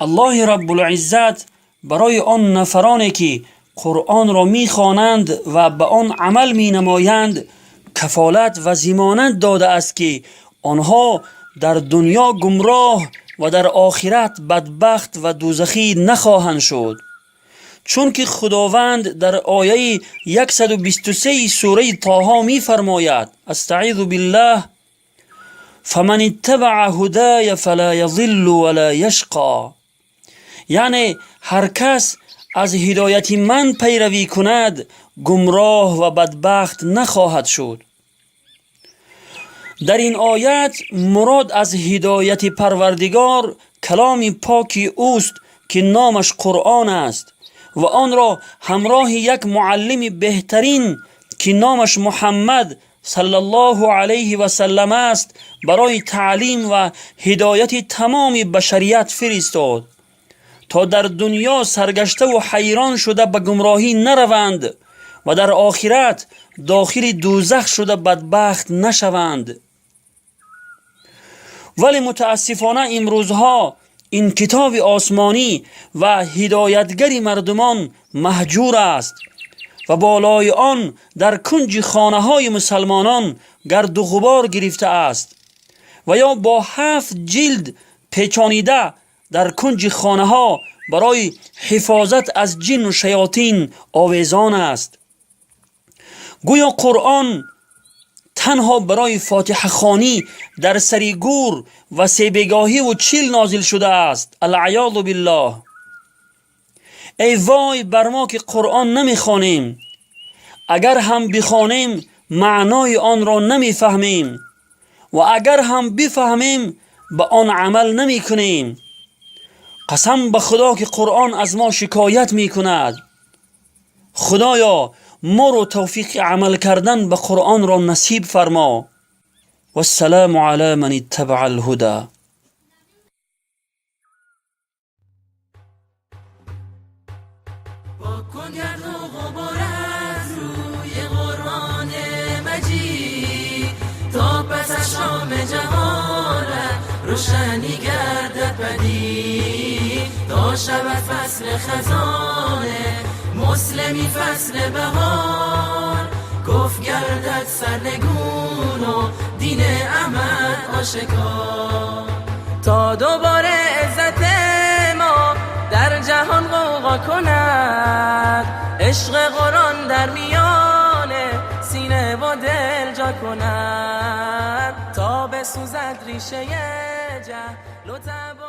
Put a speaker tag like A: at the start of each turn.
A: Аллоҳи Раббулъиззат барои он нафароне ки Қуръонро мехонанд ва ба он амал менамоянд, кафолат ва зимонат додааст, ки онҳо дар дунё гумроҳ ва дар охират бадбахт ва дӯзахӣ нахоҳанд шуд. Чунки Худованд дар ояи 123 сураи Тоҳо мефармояд: Астаъизу биллаҳ: فمن اتبع هدای فلا یضل ولا یشقی. Яъне ҳар кас аз ҳидояти ман пайравӣ кунад, гумроҳ ва бадбахт нахоҳад шуд. Дар ин оят мурод аз ҳидояти Парвардигор каломи поки ӯст, ки номаш Қуръон аст, ва онро ҳамроҳи як муаллими беҳтарин, ки номаш Муҳаммад саллаллоҳу алайҳи васаллам аст, барои таълим ва ҳидояти тамоми башарият фиристод, то дар дунё саргаштаву ҳайрон шуда ба гумроҳӣ нараванд ва дар охират дохили дӯзах шуда бадбахт нашаванд. Вале мутаассифона имрӯзҳо ин китоби осмонӣ ва ҳидоятгари мардумон маҳҷур аст ва болои он дар кунҷи хонаҳои мусалмонон гарду ғубор гирифтааст ва ё бо ҳафт ҷилд печонида дар кунҷи хонаҳо барои ҳифозат аз ҷину шаётин овезон аст. Гӯё Қуръон танҳо барои фотиҳахонӣ дар сари гӯр ва себегоҳиву чил нозил шудааст. Алъаёзу биллоҳ. Эй вой бар мо, ки Қуръон намехонем, агар ҳам бихонем, маънои онро намефаҳмем ва агар ҳам бифаҳмем, ба он амал намекунем. Қасам ба Худо, ки Қуръон аз мо шикоят мекунад. Худоё, моро тавфиқи амал кардан ба Қуръонро насиб фармо. Вассалому ала ман иттабаа алҳуда.
B: پاک کن گرد و غبار از روی قرآن مجید، تا پس از شام جهالت روشنی گردد پدید، تا شود فصل خزانه مسلمی فصل بهار، کفر گردد سرنگون و دین احمد آشکار، تا دوباره عزت ما در جهان غوغا کند، عشق قرآن در میان سینه و دل جا کند، تا بسوزد ریشه جهل و تباهی.